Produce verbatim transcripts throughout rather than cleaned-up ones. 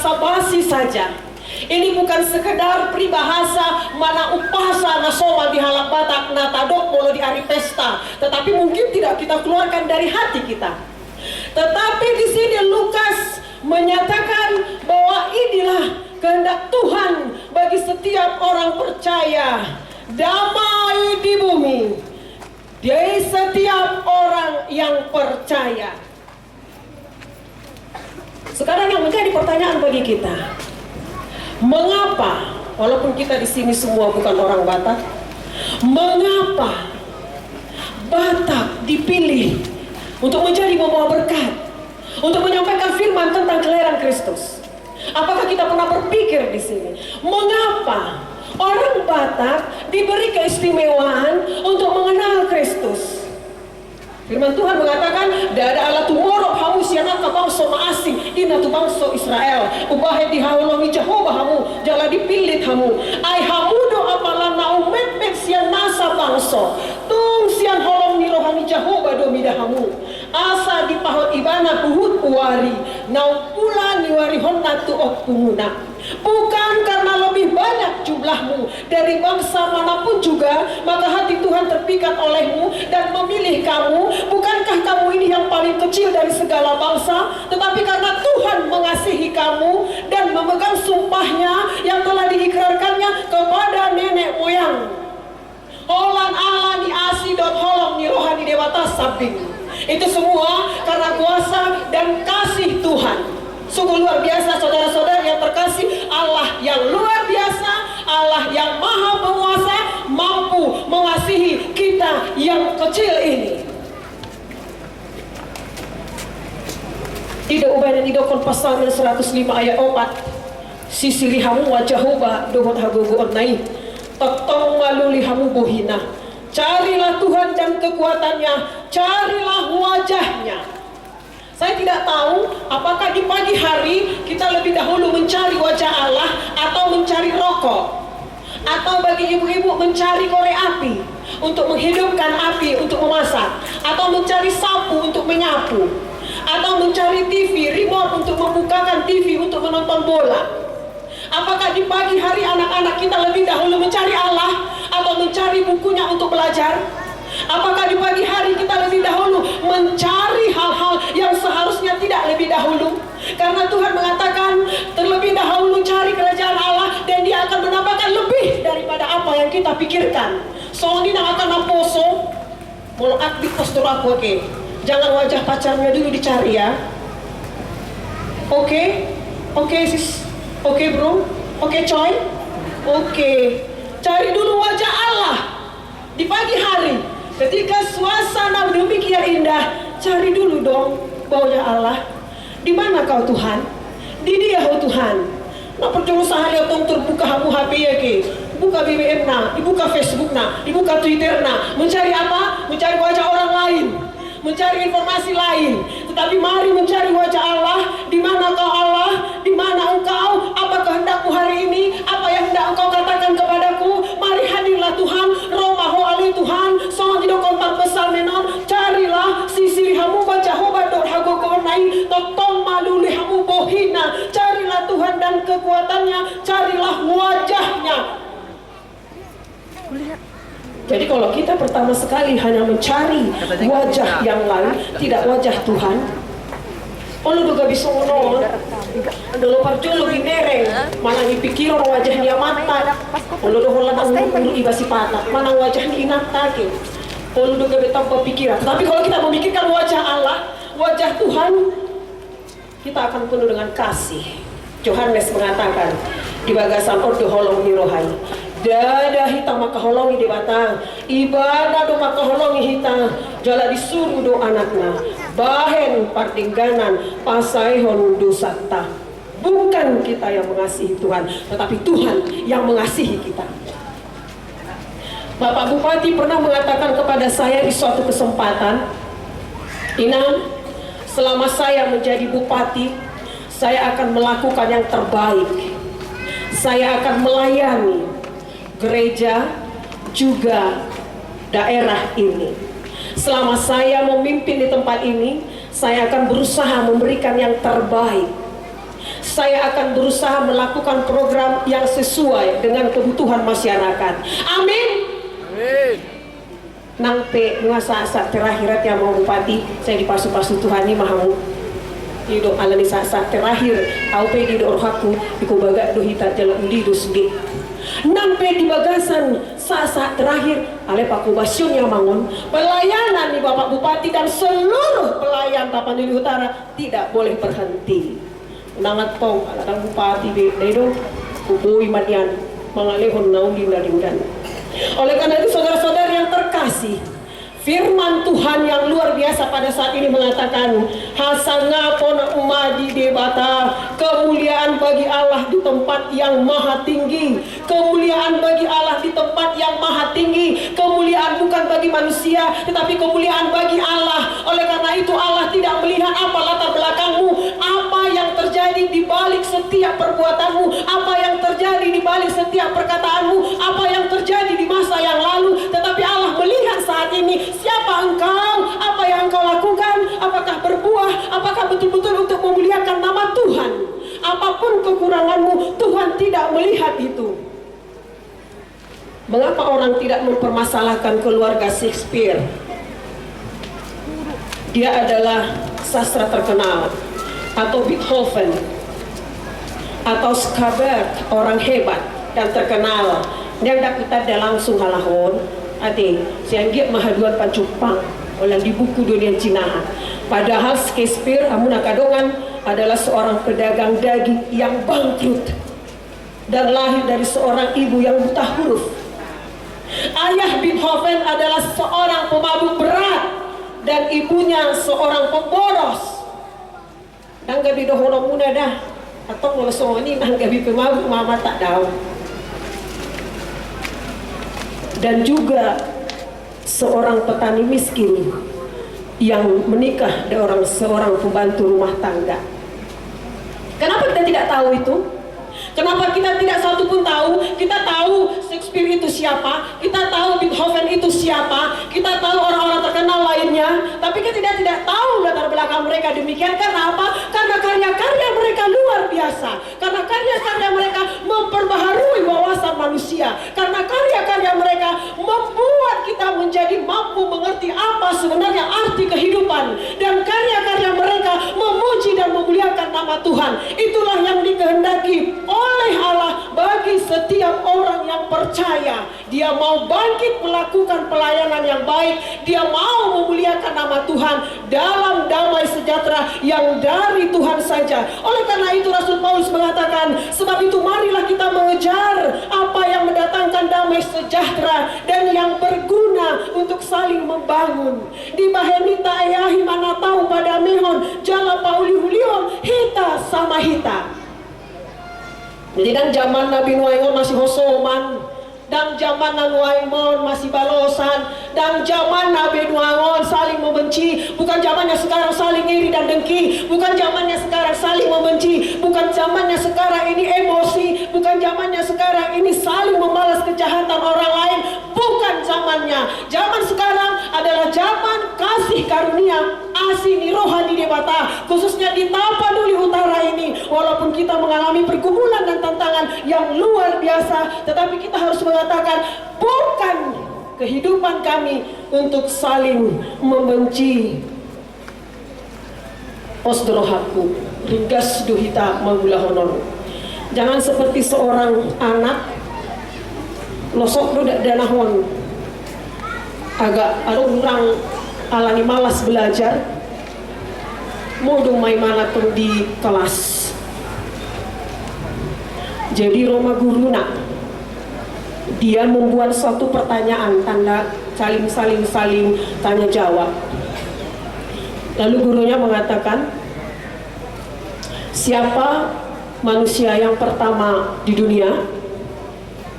basa-basi saja. Ini bukan sekedar peribahasa manang umpasa na somal di halak Batak na tadok molo di ari pesta, tetapi mungkin tidak kita keluarkan dari hati kita. Tetapi di sini Lukas menyatakan bahwa inilah kehendak Tuhan bagi setiap orang percaya, damai di bumi, di setiap orang yang percaya. Sekarang yang menjadi pertanyaan bagi kita, mengapa, walaupun kita di sini semua bukan orang Batak, mengapa Batak dipilih untuk menjadi membawa berkat, untuk menyampaikan firman tentang kelahiran Kristus? Apakah kita pernah berpikir di sini, mengapa orang Batak diberi keistimewaan untuk mengenal Kristus? Firman Tuhan mengatakan, "Ndada ala tumorop hamu sian angka bangso na asing, inna tu bangso Israel. Umbahen dihaholongi Jahowa hamu, jala dipillit hamu. Ai hamu do apala na ummetmet sian nasa bangso. Tung sian holong ni roha ni Jahowa do mida hamu, asa dipahot Ibana huhut uari na umpula niuarihonna tu ompungmuna. Bukan karena lebih banyak jumlahmu dari bangsa manapun juga, maka hati Tuhan terpikat olehmu dan memilih kamu. Bukankah kamu ini yang paling kecil dari segala bangsa? Tetapi karena Tuhan mengasihi kamu dan memegang sumpah-Nya yang telah diikrarkan-Nya kepada nenek moyang." Holan ala ni asi dohot holong ni roha ni Debata sambing. Itu semua karena kuasa dan kasih Tuhan. Sungguh luar biasa, saudara-saudara yang terkasih, Allah yang luar biasa, Allah yang maha penguasa, mampu mengasihi kita yang kecil ini. Ida umbahen na nidokhon Psalmen seratus lima ayat opat, "Sisiri hamu ma Jahowa dohot hagogoonna i, tongtong ma lului hamu bohina. Carilah Tuhan dan kekuatan-Nya, carilah wajah-Nya." Saya tidak tahu apakah di pagi hari kita lebih dahulu mencari wajah Allah atau mencari rokok. Atau bagi ibu-ibu mencari korek api untuk menghidupkan api untuk memasak, atau mencari sapu untuk menyapu, atau mencari T V remote untuk membukakan T V untuk menonton bola. Apakah di pagi hari anak-anak kita lebih dahulu mencari Allah atau mencari bukunya untuk belajar? Apakah di pagi hari kita lebih dahulu mencari hal-hal yang seharusnya tidak lebih dahulu? Karena Tuhan mengatakan, "Terlebih dahulu cari kerajaan Allah, dan Dia akan menambahkan lebih daripada apa yang kita pikirkan." Songon i nang angka naposo, molo aktif postur aku, oke. Jangan wajah pacarnya dulu dicari, ya. Oke? Oke, sis. Oke, bro. Oke, coy. Oke. Cari dulu wajah Allah. Di pagi hari, ketika suasana demikian indah, cari dulu dong wajah Allah. Di mana Kau, Tuhan? Di dia Ho, Tuhan. Na parjolo sahali antong terbuka hamu H P-na, ke, buka B B M-na, dibuka Facebook-na, dibuka Twitter-na, mencari apa? Mencari wajah orang lain, mencari informasi lain. Tetapi mari mencari wajah Allah. Di mana Kau, Allah? Di mana Engkau? Apa kehendak-Mu hari ini? Apa yang hendak Engkau katakan kepadaku? Mari hadirlah Tuhan, ro ma Ho ale Tuhan, songon didokhon psalmen on, carilah, sisiri hamu ma Jahowa dohot hagogoonna i, tongtong ma lului hamu bohina, carilah Tuhan dan kekuatan-Nya, carilah wajah-Nya. Jadi kalau kita pertama sekali hanya mencari wajah yang lain, tidak wajah Tuhan, olo do gabe songon on. Molo parjolo binereng manang dipikirhon wajah ni amanta, olo do holan na uruk-uruk iba sipata, manang wajah ni inanta, ke, olo do gabe tamba pikiran. Tetapi kalau kita memikirkan wajah Allah, wajah Tuhan, kita akan penuh dengan kasih. Yohanes mengatakan, di bagasan on do holong ni roha i. Ndada hita mangkaholongi Debata, Ibana do mangkaholongi hita, jala disuru do Anakna bahen pardengganan pasaehon dosanta. Bukan kita yang mengasihi Tuhan, tetapi Tuhan yang mengasihi kita. Bapak Bupati pernah mengatakan kepada saya di suatu kesempatan, "Inang, selama saya menjadi bupati, saya akan melakukan yang terbaik. Saya akan melayani gereja juga daerah ini. Selama saya memimpin di tempat ini, saya akan berusaha memberikan yang terbaik." Saya akan berusaha melakukan program yang sesuai dengan kebutuhan masyarakat. Amin. Amin. Nang pe nunga saat-saat terakhir ate, amang bupati, sai dipasu-pasu Tuhan i ma hamu. I do alani saat-saat terakhir, au pe didok rohangku, iko bagak do hita jala uli do sude. Nang pe di bagasan saat-saat terakhir, alai pangkobasion ni amang on, pelayanan ni Bapak Bupati dan seluruh pelayan Tapanuli Utara tidak boleh berhenti. Unang antong ala dang bupati be, dai do, huboi ma nian mangalehon na uli na denggan. Oleh karena itu, saudara-saudara yang terkasih, firman Tuhan yang luar biasa pada saat ini mengatakan, hasangapon ma di Debata, kemuliaan bagi Allah di tempat yang maha tinggi. Kemuliaan bagi Allah di tempat yang maha tinggi. Kemuliaan bukan bagi manusia, tetapi kemuliaan bagi Allah. Oleh karena itu, Allah tidak melihat apa latar belakangmu, apa yang terjadi di balik setiap perbuatanmu, apa yang terjadi di balik setiap perkataanmu, apa yang terjadi di masa yang lalu. Tetapi Allah melihat saat ini, siapa engkau, apa yang engkau lakukan, apakah berbuah, apakah betul-betul untuk memuliakan nama Tuhan. Apapun kekuranganmu, Tuhan tidak melihat itu. Mengapa orang tidak mempermasalahkan keluarga Shakespeare? Dia adalah sastra terkenal, atau Beethoven, atau Schubert, orang hebat dan terkenal. Ndang dapot tanda langsung halak on, ate, sai anggiat ma haduan pancumpang, holan di buku do nian jinahar. Padahal Shakespeare, hamu angka dongan, adalah seorang pedagang daging yang bangkrut dan lahir dari seorang ibu yang buta huruf. Ayah Beethoven adalah seorang pemabuk berat dan ibunya seorang pemboros. Ndang gabe dohononmuna da, antong molo songon i ndang gabe pemabuk ma amanta, daong. Dan juga seorang petani miskin yang menikah dengan orang, seorang pembantu rumah tangga. Kenapa kita tidak tahu itu? Kenapa kita tidak satu pun tahu? Kita tahu Shakespeare itu siapa, kita tahu Beethoven itu siapa, kita tahu orang-orang terkenal lainnya, tapi kita tidak, tidak tahu latar belakang mereka. Demikian karena apa? Karena karya-karya mereka luar biasa. Karena karya-karya mereka memperbaharui wawasan manusia. Karena karya-karya mereka membuat kita menjadi mampu mengerti apa sebenarnya arti kehidupan. Dan karya-karya mereka memuji dan memuliakan nama Tuhan. Itulah yang dikehendaki oleh Allah bagi setiap orang yang percaya. Dia mau bangkit melakukan pelayanan yang baik. Dia mau memuliakan nama Tuhan dalam damai sejahtera yang dari Tuhan saja. Oleh karena itu, Rasul Paulus mengatakan, sebab itu marilah kita mengejar apa yang mendatangkan damai sejahtera dan yang berguna untuk saling membangun. Dibahen hita, eahi ma na tau padamehon jala pauli-ulihon hita sama hita. Jadi, ndang jamanna be nuaeng on masih hosoman. Ndang jamanna nuaeng on masih balosan. Ndang jamanna be nuaeng on saling membenci. Bukan zamannya sekarang saling iri dan dengki. Bukan zamannya sekarang saling membenci. Bukan zamannya sekarang ini emosi. Bukan zamannya sekarang ini saling membalas kejahatan orang lain. Bukan zamannya. Zaman sekarang adalah zaman kasih karunia, asi ni roha ni Debata, khususnya di Tapanuli Utara ini. Walaupun kita mengalami pergumulan dan tantangan yang luar biasa, tetapi kita harus mengatakan, bukan kehidupan kami untuk saling membenci. Pos do rohangku, ringgas do hita mangulahon on. Jangan seperti seorang anak, losok do dakdanak on. Agak adong hurang alani malas belajar, modom ma imana tong di kelas. Jadi ro ma guruna. Dia membuat satu pertanyaan, tanda saling, saling, saling tanya jawab. Lalu gurunya mengatakan, "Siapa manusia yang pertama di dunia?"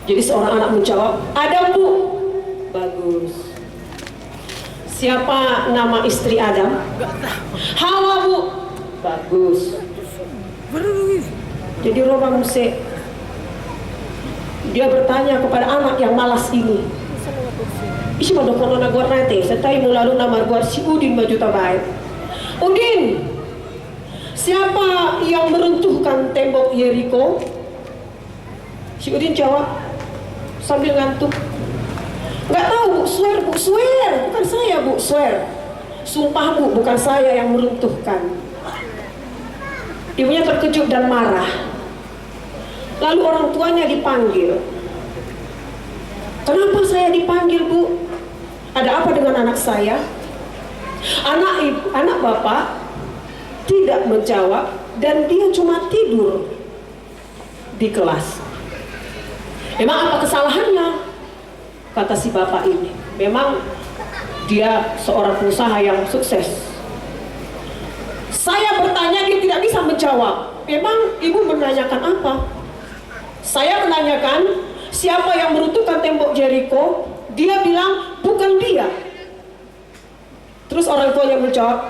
Jadi seorang anak menjawab, "Adam, Bu." Bagus. "Siapa nama istri Adam?" "Hawa, Bu." Bagus. Jadi ro ma muse, dia bertanya kepada anak yang malas ini. Ise ma dohononna goarna ate, sai tahe molo aluna margoar si Udin ma jo tabaen. "Udin, Siapa yang meruntuhkan tembok Yeriko? Si Udin jawab sambil ngantuk. Nggak tahu, Bu, swear, Bu, swear. Bukan saya, Bu, swear. Sumpah, Bu, bukan saya yang meruntuhkan. Ibunya terkejut dan marah. Lalu orang tuanya dipanggil. Kenapa saya dipanggil, Bu? Ada apa dengan anak saya? Anak ibu, anak bapak tidak menjawab dan dia cuma tidur di kelas. Emang apa kesalahannya? Kata si bapak ini. Memang dia seorang pengusaha yang sukses. Saya bertanya, dia tidak bisa menjawab. Emang ibu menanyakan apa? Saya menanyakan siapa yang meruntuhkan tembok Yeriko. Dia bilang bukan dia. Terus orang tuanya menjawab,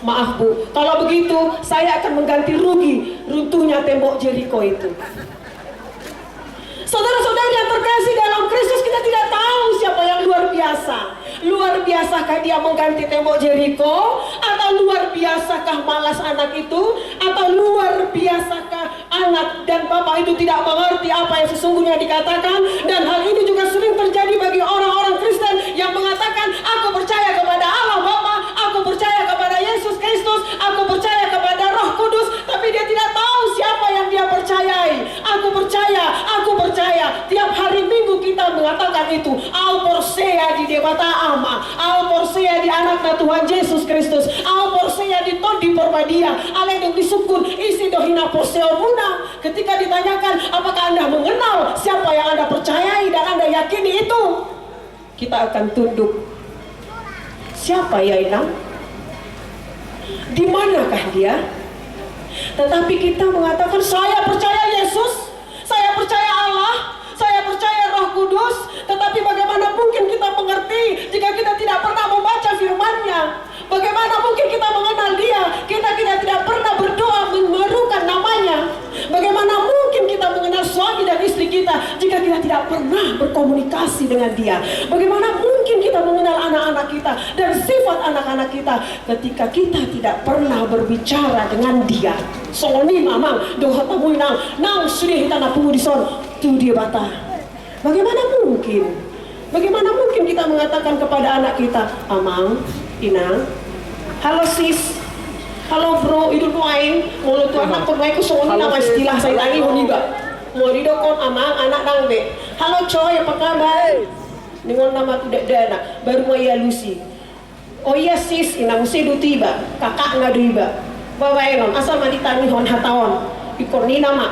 "Maaf, Bu, kalau begitu saya akan mengganti rugi runtuhnya tembok Yeriko itu." Saudara-saudari yang terkasih dalam Kristus, kita tidak tahu siapa yang luar biasa. Luar biasakah dia mengganti tembok Yeriko? Atau luar biasakah malas anak itu? Atau luar biasakah anak dan bapak itu tidak mengerti apa yang sesungguhnya dikatakan? Dan hal ini juga sering terjadi bagi orang-orang Kristen yang mengatakan, "Aku percaya kepada Allah Bapa, aku percaya kepada Yesus Kristus, aku percaya kepada Roh Kudus," tapi dia tidak tahu siapa yang dia percayai. "Aku percaya, aku percaya." Tiap hari Minggu kita mengatakan itu, "Au porsea di Debata Ama, au porsea di Anakna Tuhan Yesus Kristus, au porsea di Tondi Porbadia." Alai dung disungkun, "Ise do hinaporseaonmuna?" Ketika ditanyakan, "Apakah Anda mengenal siapa yang Anda percayai dan Anda yakini itu?" Kita akan tunduk. Siapa ya, Inang? Di manakah dia? Tetapi kita mengatakan, "Saya percaya Yesus, saya percaya Allah, saya percaya Roh Kudus." Tetapi bagaimana mungkin kita mengerti jika kita tidak pernah membaca firman-Nya? Bagaimana mungkin kita mengenal Dia? Kita, kita tidak pernah berdoa menyerukan namanya. Bagaimana mungkin kita mengenal suami dan istri kita jika kita tidak pernah berkomunikasi dengan Dia? Bagaimana mungkin kita mengenal anak-anak kita dan sifat anak-anak kita ketika kita tidak pernah berbicara dengan Dia? Songon i ma, Amang, dohot hamu, Inang, naung sude hita na pungu dison tu Debata. Bagaimana mungkin? Bagaimana mungkin kita mengatakan kepada anak kita, "Amang, Inang, halo sis, halo bro," i do nuaeng. Molo tu anak pe nuaeng songon i nama istilah, sai tangi ho iba. Molo didokkon amang, anak ndang be. "Halo coy, apa kabar?" Ningon nama tu dakdanak, baru ma ialusi. "Oh iya sis," inna, "muse do tu iba, kakakna do iba." Babaenon, asa ma ditangihon hata on. Ingkon ninna ma.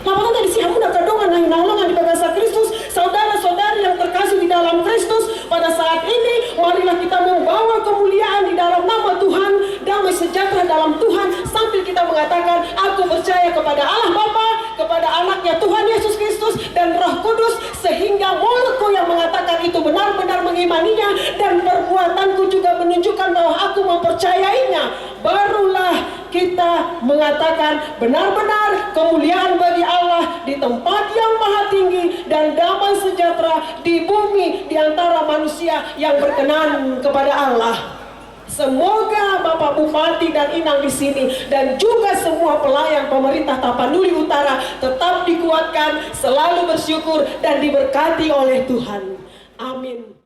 Lapatanna disi, hamu angka dongan na hinaholongan di bagasan Kristus, saudara-saudari yang terkasih di dalam Kristus, pada saat ini marilah kita membawa kemuliaan di dalam nama Tuhan, damai sejahtera dalam Tuhan, sambil kita mengatakan, "Aku percaya kepada Allah Bapa, kepada Anaknya Tuhan Yesus Kristus, dan Roh Kudus," sehingga mulutku yang mengatakan itu benar-benar mengimaninya, dan perbuatanku juga menunjukkan bahwa aku mempercayainya, barulah kita mengatakan, "Benar-benar kemuliaan bagi Allah di tempat yang maha tinggi, dan damai sejahtera di bumi di antara manusia yang berkenan kepada Allah." Semoga Bapak Bupati dan Inang di sini dan juga semua pelayan pemerintah Tapanuli Utara tetap dikuatkan, selalu bersyukur, dan diberkati oleh Tuhan. Amin.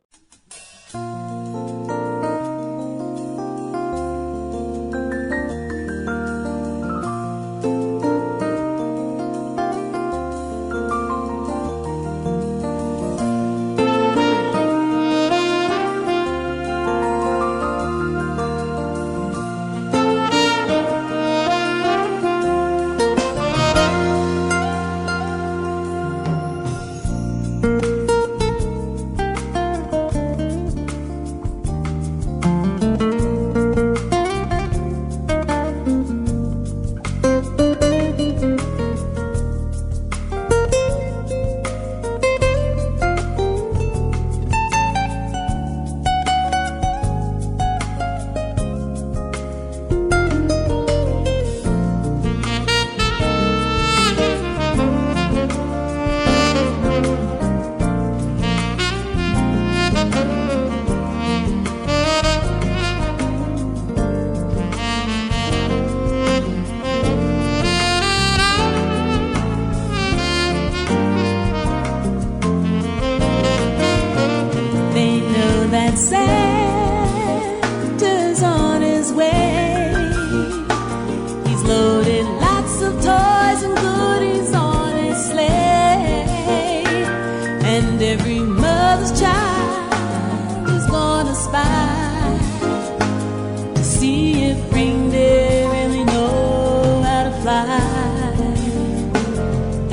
See if reindeer really know how to fly.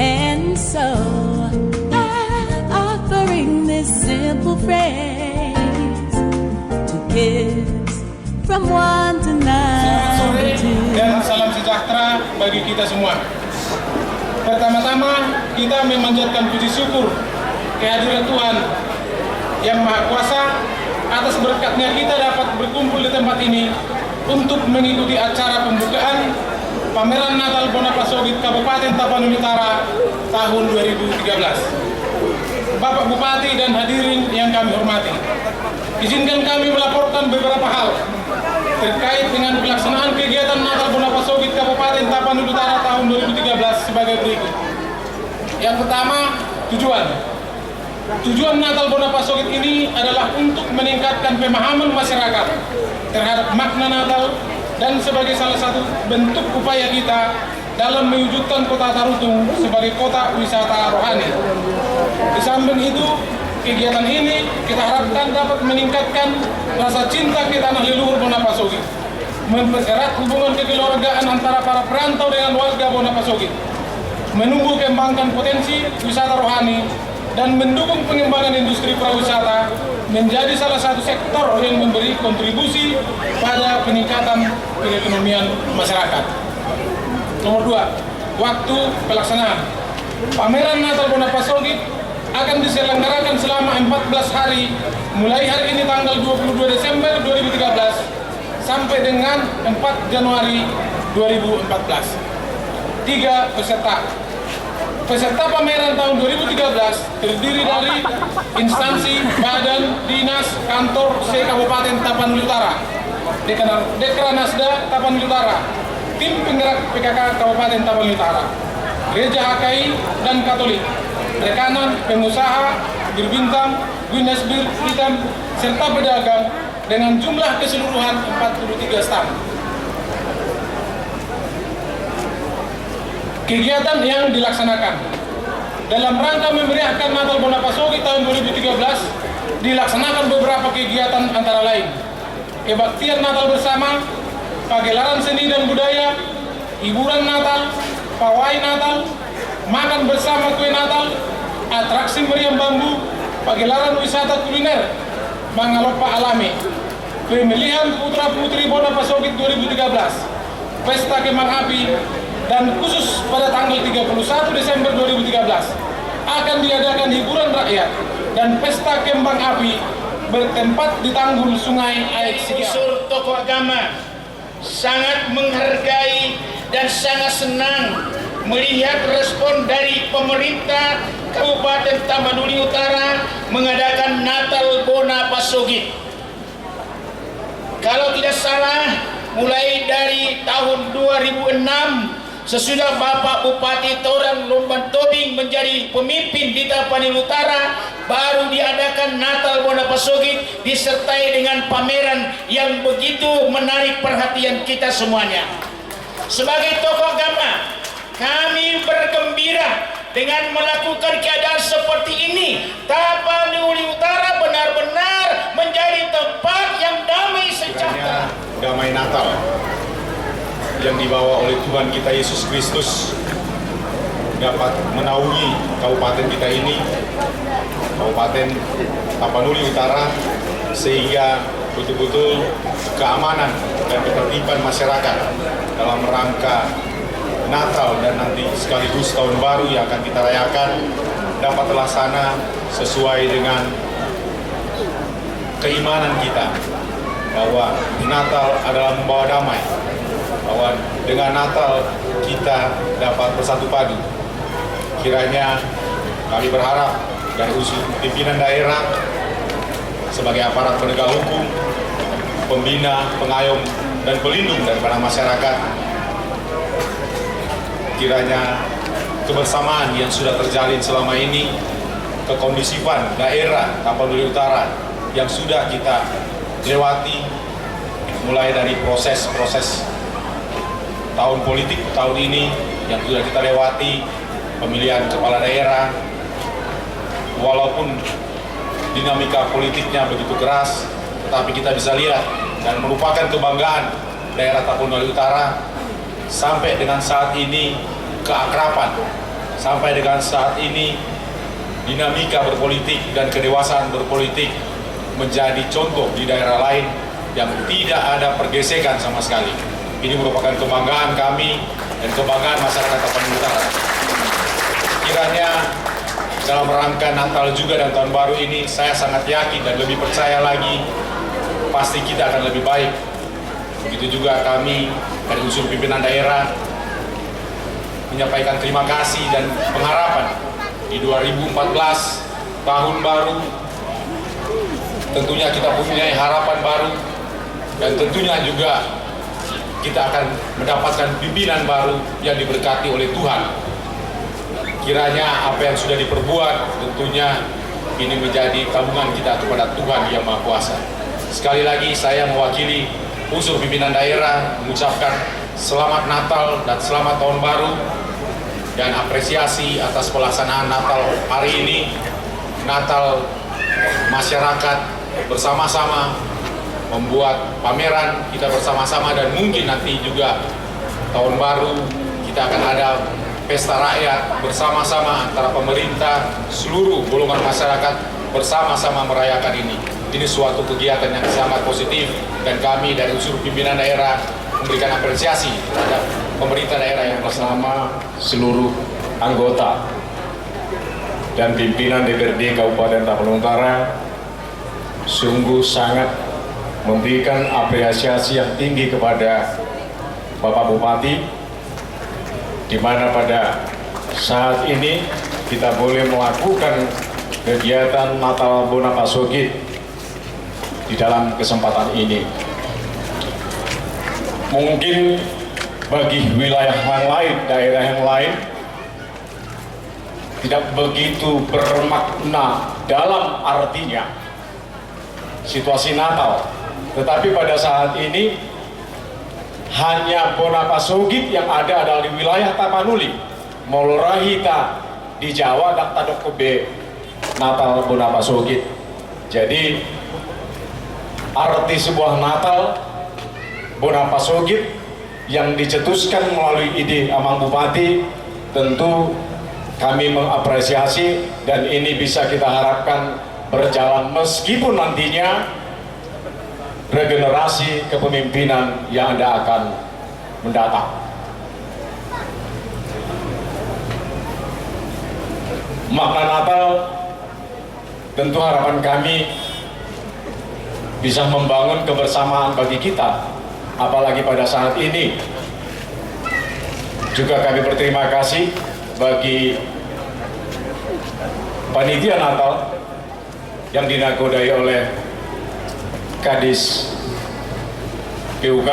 And so I'm offering this simple phrase to kids from one to ninety-two. Selamat sore dan salam sejahtera bagi kita semua. Pertama-tama, kita memanjatkan puji syukur kehadirat Tuhan Yang Maha Kuasa atas berkatnya kita dapat berkumpul di tempat ini untuk mengikuti acara pembukaan Pameran Natal Bona Pasogit Kabupaten Tapanuli Utara tahun dua ribu tiga belas. Bapak Bupati dan hadirin yang kami hormati, izinkan kami melaporkan beberapa hal terkait dengan pelaksanaan kegiatan Natal Bona Pasogit Kabupaten Tapanuli Utara tahun dua ribu tiga belas sebagai berikut. Yang pertama, tujuan. Tujuan Natal Bona Pasogit ini adalah untuk meningkatkan pemahaman masyarakat terhadap makna Natal dan sebagai salah satu bentuk upaya kita dalam mewujudkan Kota Tarutung sebagai kota wisata rohani. Di samping itu, kegiatan ini kita harapkan dapat meningkatkan rasa cinta ke tanah leluhur Bona Pasogit, mempererat hubungan kekeluargaan antara para perantau dengan warga Bona Pasogit, menumbuh kembangkan potensi wisata rohani, dan mendukung pengembangan industri pariwisata menjadi salah satu sektor yang memberi kontribusi pada peningkatan perekonomian masyarakat. Nomor dua, waktu pelaksanaan. Pameran Natal Bona Pasogit akan diselenggarakan selama empat belas hari, mulai hari ini tanggal dua puluh dua Desember dua ribu tiga belas sampai dengan empat Januari dua ribu empat belas. Tiga, peserta. Peserta pameran tahun dua ribu tiga belas terdiri dari instansi, badan, dinas, kantor se-Kabupaten Tapanuli Utara, Dekra-, Dekranasda Tapanuli Utara, tim penggerak P K K Kabupaten Tapanuli Utara, Gereja H K I dan Katolik, rekanan, pengusaha, Bir Bintang, Guinness Beer Hitam, serta pedagang, dengan jumlah keseluruhan empat puluh tiga stand. Kegiatan yang dilaksanakan. Dalam rangka memeriahkan Natal Bona Pasogit tahun dua ribu tiga belas, dilaksanakan beberapa kegiatan, antara lain kebaktian Natal bersama, pagelaran seni dan budaya, hiburan Natal, pawai Natal, makan bersama kue Natal, atraksi meriam bambu, pagelaran wisata kuliner, mangalompa alami, pemilihan putra-putri Bona Pasogit dua ribu tiga belas, pesta kembang api, dan khusus pada tanggal tiga puluh satu Desember dua ribu tiga belas akan diadakan hiburan rakyat dan pesta kembang api bertempat di tanggul Sungai Aek Sigiang. Unsur tokoh agama sangat menghargai dan sangat senang melihat respon dari pemerintah Kabupaten Tapanuli Utara mengadakan Natal Bona Pasogit. Kalau tidak salah, mulai dari tahun dua ribu enam, sesudah Bapak Bupati Toran Lumban Tobing menjadi pemimpin di Tapanuli Utara, baru diadakan Natal Bona Pasogit disertai dengan pameran yang begitu menarik perhatian kita semuanya. Sebagai tokoh agama, kami bergembira dengan melakukan keadaan seperti ini. Tapanuli Utara benar-benar menjadi tempat yang damai sejahtera. Kiranya damai Natal yang dibawa oleh Tuhan kita Yesus Kristus dapat menaungi kabupaten kita ini, Kabupaten Tapanuli Utara, sehingga betul-betul keamanan dan ketertiban masyarakat dalam rangka Natal dan nanti sekaligus Tahun Baru yang akan kita rayakan dapat terlaksana sesuai dengan keimanan kita bahwa Natal adalah membawa damai, bahwa dengan Natal kita dapat bersatu padu. Kiranya kami berharap dari unsur pimpinan daerah sebagai aparat penegak hukum, pembina, pengayom, dan pelindung daripada masyarakat, kiranya kebersamaan yang sudah terjalin selama ini, kekondisifan daerah Tapanuli Utara yang sudah kita lewati, mulai dari proses-proses tahun politik tahun ini yang sudah kita lewati, pemilihan kepala daerah, walaupun dinamika politiknya begitu keras, tetapi kita bisa lihat Dan merupakan kebanggaan daerah Tapanuli Utara. Sampai dengan saat ini, keakraban, sampai dengan saat ini, dinamika berpolitik dan kedewasaan berpolitik menjadi contoh di daerah lain yang tidak ada pergesekan sama sekali. Ini merupakan kebanggaan kami dan kebanggaan masyarakat Tapanuli Utara. Kiranya dalam rangka Natal juga dan Tahun Baru ini, saya sangat yakin dan lebih percaya lagi, pasti kita akan lebih baik. Begitu juga kami dari unsur pimpinan daerah menyampaikan terima kasih dan pengharapan di dua ribu empat belas, tahun baru, tentunya kita punya harapan baru dan tentunya juga kita akan mendapatkan pimpinan baru yang diberkati oleh Tuhan. Kiranya apa yang sudah diperbuat tentunya ini menjadi tabungan kita kepada Tuhan Yang Maha Kuasa. Sekali lagi, saya mewakili unsur pimpinan daerah mengucapkan selamat Natal dan selamat Tahun Baru, dan apresiasi atas pelaksanaan Natal hari ini, Natal masyarakat bersama-sama membuat pameran kita bersama-sama, dan mungkin nanti juga tahun baru kita akan ada pesta rakyat bersama-sama antara pemerintah, seluruh golongan masyarakat bersama-sama merayakan ini. Ini suatu kegiatan yang sangat positif, dan kami dari unsur pimpinan daerah memberikan apresiasi terhadap pemerintah daerah yang bersama seluruh anggota dan pimpinan D P R D Kabupaten Tapanuli Utara sungguh sangat memberikan apresiasi yang tinggi kepada Bapak Bupati, di mana pada saat ini kita boleh melakukan kegiatan Natal Bona Pasogit di dalam kesempatan ini. Mungkin bagi wilayah yang lain, daerah yang lain, tidak begitu bermakna dalam artinya situasi Natal. Tetapi pada saat ini hanya Bona Pasogit yang ada adalah di wilayah Tapanuli. Molo ra hita di Jawa, ndang tadok be Natal Bona Pasogit. Jadi arti sebuah Natal Bona Pasogit yang dicetuskan melalui ide Amang Bupati, tentu kami mengapresiasi, dan ini bisa kita harapkan berjalan meskipun nantinya regenerasi kepemimpinan yang ada akan mendatang. Makna Natal, tentu harapan kami bisa membangun kebersamaan bagi kita, apalagi pada saat ini. Juga kami berterima kasih bagi panitia Natal yang dinakodai oleh Kadis P U K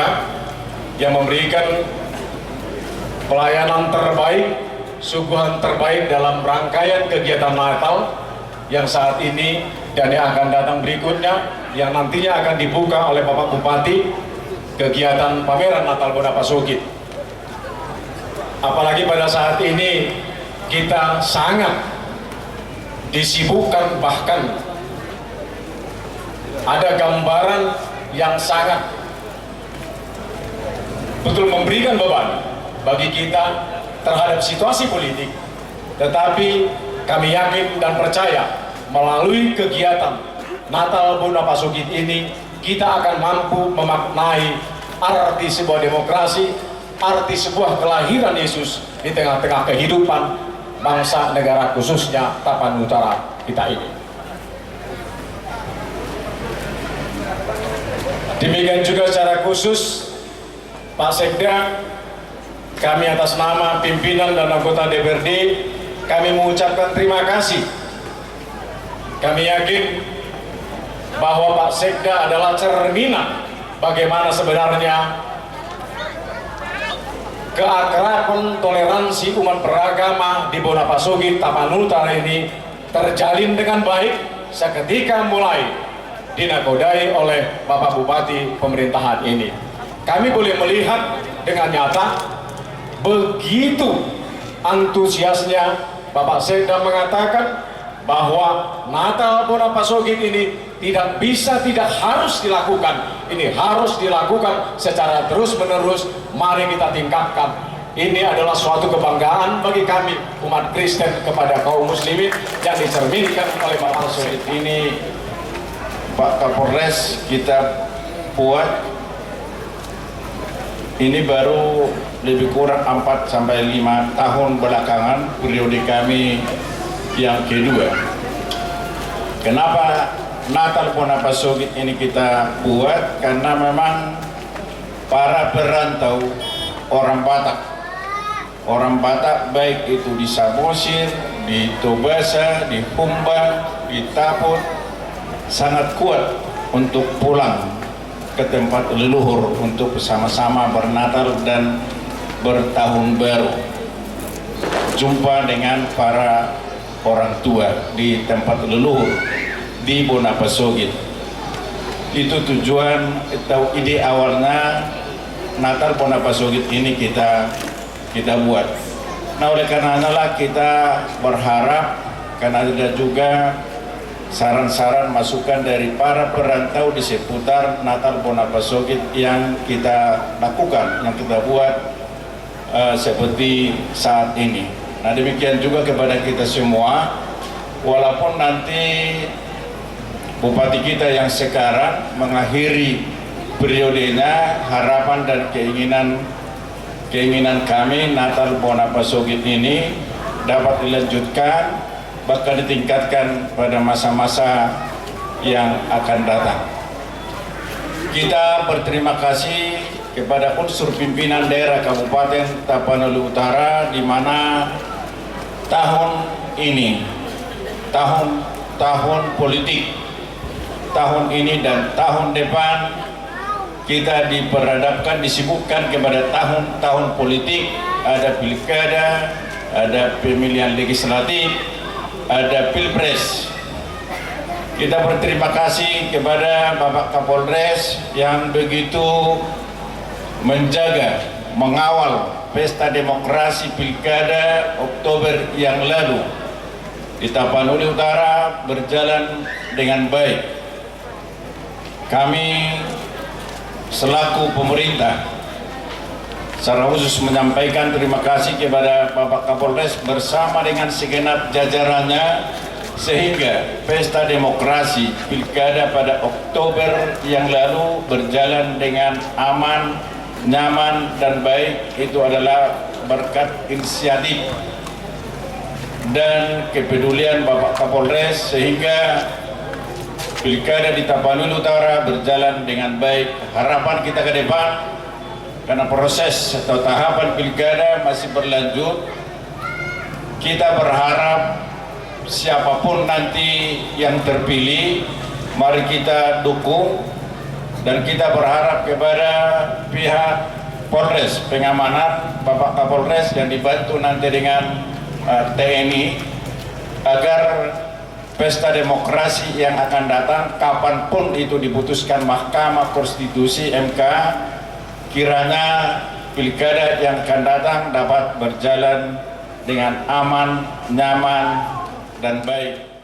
yang memberikan pelayanan terbaik, suguhan terbaik dalam rangkaian kegiatan Natal yang saat ini dan yang akan datang berikutnya, yang nantinya akan dibuka oleh Bapak Bupati, kegiatan pameran Natal Bona Pasogit. Apalagi pada saat ini kita sangat disibukkan, bahkan ada gambaran yang sangat betul memberikan beban bagi kita terhadap situasi politik. Tetapi kami yakin dan percaya, melalui kegiatan Natal Bona Pasogit ini, kita akan mampu memaknai arti sebuah demokrasi, arti sebuah kelahiran Yesus di tengah-tengah kehidupan bangsa negara, khususnya Tapanuli Utara kita ini. Demikian juga secara khusus Pak Sekda, kami atas nama pimpinan dan anggota D P R D, kami mengucapkan terima kasih. Kami yakin bahwa Pak Sekda adalah cerminan bagaimana sebenarnya keakraban toleransi umat beragama di Bona Pasogit, Tapanuli Utara ini terjalin dengan baik seketika mulai dinakodai oleh Bapak Bupati pemerintahan ini. Kami boleh melihat dengan nyata begitu antusiasnya Bapak Sekda mengatakan bahwa Natal Bona Pasogit ini Tidak bisa, tidak harus dilakukan. Ini harus dilakukan secara terus-menerus. Mari kita tingkatkan. Ini adalah suatu kebanggaan bagi kami, umat Kristen, kepada kaum muslimin yang dicerminkan oleh Bapak Sogit. Ini, Pak Kapolres, kita buat ini baru lebih kurang empat sampai lima tahun belakangan periode kami yang kedua. Kenapa Natal Bona Pasogit ini kita buat? Karena memang para perantau orang Batak, orang Batak baik itu di Samosir, di Tobasa, di Humbang, di Taput, sangat kuat untuk pulang ke tempat leluhur untuk bersama-sama bernatal dan bertahun baru. Jumpa dengan para orang tua di tempat leluhur di Bona Pasogit. Itu tujuan atau ide awalnya Natal Bona Pasogit ini kita kita buat. Nah, oleh karenanya lah kita berharap kan ada juga saran-saran masukan dari para perantau di seputar Natal Bona Pasogit yang kita lakukan, yang kita buat eh, seperti saat ini. Nah, demikian juga kepada kita semua, walaupun nanti bupati kita yang sekarang mengakhiri periodenya, harapan dan keinginan keinginan kami Natal Bona Pasogit ini dapat dilanjutkan, bahkan ditingkatkan pada masa-masa yang akan datang. Kita berterima kasih kepada unsur pimpinan daerah Kabupaten Tapanuli Utara, di mana tahun ini, tahun tahun politik, tahun ini dan tahun depan kita diperhadapkan, disibukkan kepada tahun-tahun politik, ada pilkada, ada pemilihan legislatif, ada pilpres. Kita berterima kasih kepada Bapak Kapolres yang begitu menjaga, mengawal pesta demokrasi pilkada Oktober yang lalu di Tapanuli Utara berjalan dengan baik. Kami selaku pemerintah secara khusus menyampaikan terima kasih kepada Bapak Kapolres bersama dengan segenap jajarannya, sehingga pesta demokrasi pilkada pada Oktober yang lalu berjalan dengan aman, nyaman, dan baik. Itu adalah berkat inisiatif dan kepedulian Bapak Kapolres, sehingga pilkada di Tapanuli Utara berjalan dengan baik. Harapan kita ke depan, karena proses atau tahapan pilkada masih berlanjut, kita berharap siapapun nanti yang terpilih, mari kita dukung. Dan kita berharap kepada pihak Polres, pengamanan Bapak Kapolres yang dibantu nanti dengan eh, T N I, agar pesta demokrasi yang akan datang, kapanpun itu diputuskan Mahkamah Konstitusi, M K, kiranya pilkada yang akan datang dapat berjalan dengan aman, nyaman, dan baik.